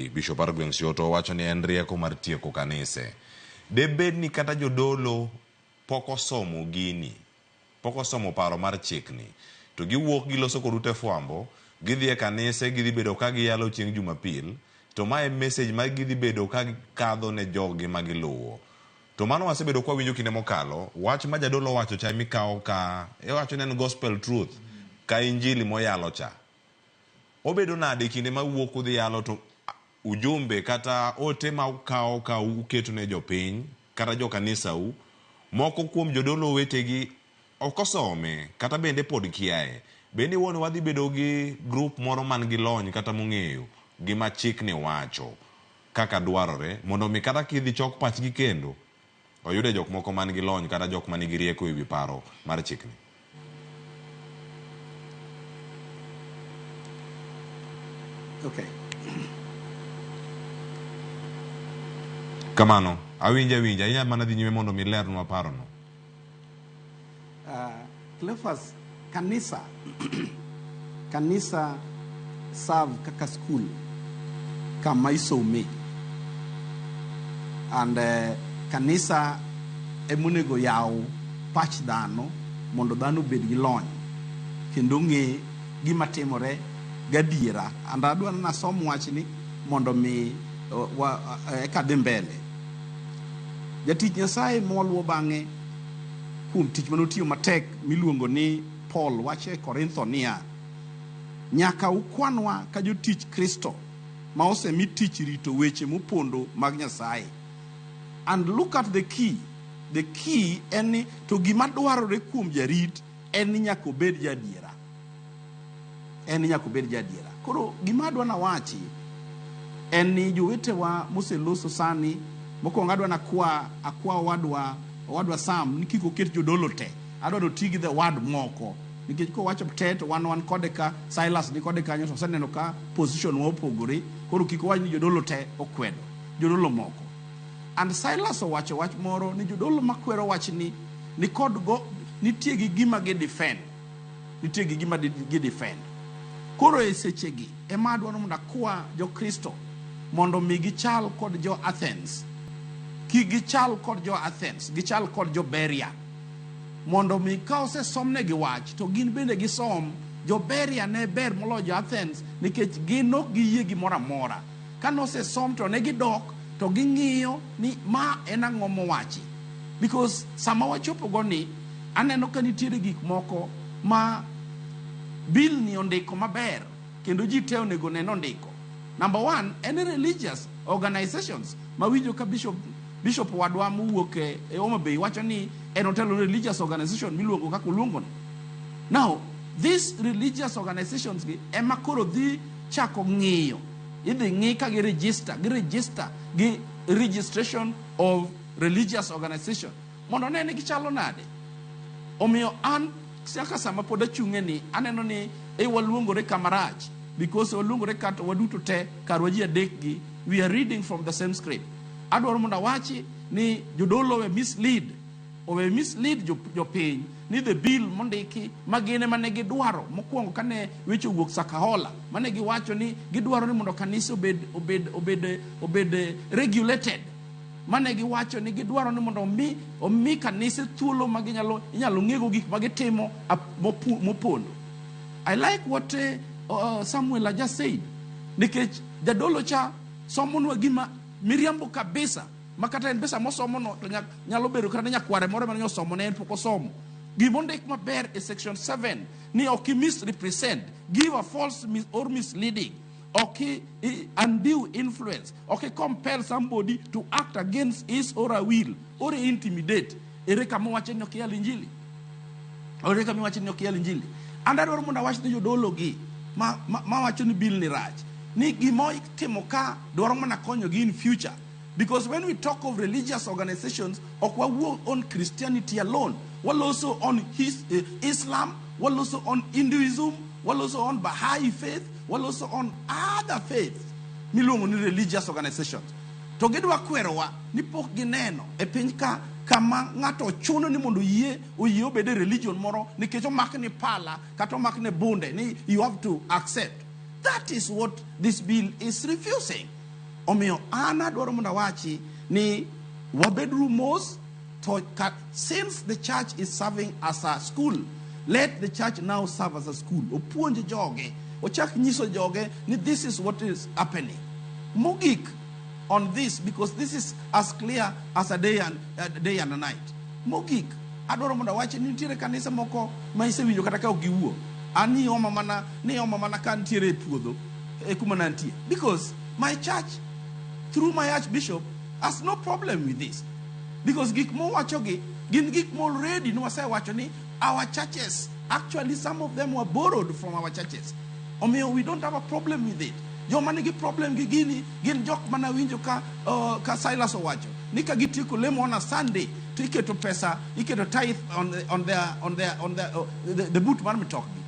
Bay. Bishop mar gweng' Sioto wacho ni en rieko mar tieko kanise. Debed ni kata jodolo pok osomo gini, pok osomo paro mar chikni, to giwuok giloso kod ute fwambo, gidhi e kanise, gidhi bedo ka giyalo chieng' Jumapil, to ma e message ma gidhi bedo ka gikadho ne joggi ma giluwo. To mano wasebedo kwawinjo kinde mokalo, wach ma jadolo owacho cha emikawo ka, iwacho ni en gospel truth, ka injili moyalo cha. Obedo nade kinde ma uwuok udhi yalo to ujumbe kata ote ma ukawo ka uketo ne jopiny kata jo kanisau, moko kuom jodolo wetegi ok osome kata bende pod kiaye. Bende iwuo ni wadhi bedo gi group moro man gi lony kata mong'eyo gima chikni wacho kaka dwarore mondo mi kata kidhi chok pachgi kendo oyude jok moko man gi lony kata jok man gi rieko ewi paro mar chikni. Okay. Kamano, awinjo awinja, inyalo mana dhi nyime mondo mi ilernwa parono. Cleophas, kanisa kanisa serve kaka school kama isome and kanisa emonego yaw pach dhano mondo dhano obed gi lony kendo ong'e gima timore gadiera and adwa ni nasom wachni mondo mi eka adhi mbele. Jatich Nyasaye mwaluwo bang'e kuom tich mane otiyo matek miluongo ni Paul wacho e Korintho niya, Nyaka ukwanwa ka jotich Kristo ma osemi tich rito weche mopondo mag Nyasaye. And look at the key. The key en ni to gima dwarore kuom jarit en ni nyaka obed jaadiera. En ni nyaka obed jaadiera. Koro gima adwa nawachi en ni jowetewa moseloso sani, mokwongo adwa nakwa akwa owadwa owadwa Sam ni kik oket jodolo te. Adwa ni oti gi the word moko. Nikech kowacho te to wan wan kode ka Silas ni kode kanyo to oseneno ka position wa opogore. Koro kik owach ni jodolo te okwedo. Jodolo moko. And Silas owacho wach moro ni jodolo makwero wachni ni kod go nitie gi gima gi defend. Nitie gi gima gi defend. Koro e sechegi ema adwaro mondo akwa jo-Kristo mondo mi gichal kod jo Athens. Kik gichal kod jo Athens, gichal kod jo Beria. Mondo mi ka osesomnegi wach to gin bende gisom. Jo Beria ne ber moloyo jo Athens nikech gin ok giyie gimoro amora. Ka nosesom to ne gidok to ging'iyo ni ma en ang'o mowachi. Because sama wachopo go ni aneno ka nitiere gik moko ma bill ni ondiko maber kendo ji te onego ne nondiko. Number one, any religious organizations mawinjo ka bishop bishop wadwa mowuok e, e Homa Bay wacho ni en otelo religious organization miluongo kaka oluongo no. Now, these religious organizations gi ema koro dhi chako ng'iyo idhi ng'i ka gi register gi register gi registration of religious organization mondo one ni gichalo nade. Omiyo an kaka sama pod achung'e ni aneno ni e waluongore kama rach because waluongore kata waduto te karwa ji adek gi we are reading from the same script. Adwaro mondo awachi ni jodolo we mislead owe mislead jopiny ni the bill mondiki ma gin ema ne gidwaro mokwongo kane weche owuok Sakahola mane giwacho ni gidwaro ni mondo kanisa obed obed obed obed regulated mane giwacho ni gidwaro ni mondo omi omi kanise thuolo ma ginyalo inyalo ng'ego gik ma gitimo mopondo. I like what Samuel just said nikech jadolo cha somonwa gima miriambo kabisa ma kata en pesa mosomono to nyalo bedo kata ni nyakware moro mane osomo ne en pok osomo. Gima ondik maber e section 7 ni ok i misrepresent, give a false mis or misleading, ok i undue influence, ok i compel somebody to act against his or her will or intimidate. Ere kama owacho ni ok iyal injili? Ere kama iwacho ni ok iyal injili? An adwaro mondo awach ne jodolo gi ma, ma, ma wacho ni bill ni rach ni gima itimo ka dwaro mana konyogi in future. Because when we talk of religious organizations, ok wawuo on Christianity alone. Waloso on his, Islam, waloso on Hinduism, waloso on Baha'i faith, waloso on other faiths miluongo ni religious organizations. To gidwa kwerowa ni pok gineno e piny ka kama ng'ato chuno ni mondo oyie oyie obed e religion moro nikech omakne pala kata omakne bunde ni you have to accept. That is what this bill is refusing. Omiyo an adwaro mondo awachi ni wabeduru mos to ka, since the church is serving as a school, let the church now serve as a school. Opuonj joge, ochak nyiso joge ni this is what is happening. Mogik on this, because this is as clear as a day and a night. Mogik, adwaro mondo awach ni nitiere kanisa moko ma isewinjo kata ka ok giwuo. An nioma mana ka nitiere e puodho e kuma nantie. Because my church, through my archbishop, has no problem with this. Because gik mowachogi gin gik ma already nwasewacho ni our churches, actually some of them were borrowed from our churches. Omiyo we don't have a problem with it. Joma nigi problem gi gini gin jok mana winjo ka Silas owacho ni ka gitieko lemo on a Sunday to iketo pesa, iketo tithe on the boot mar mitokgi.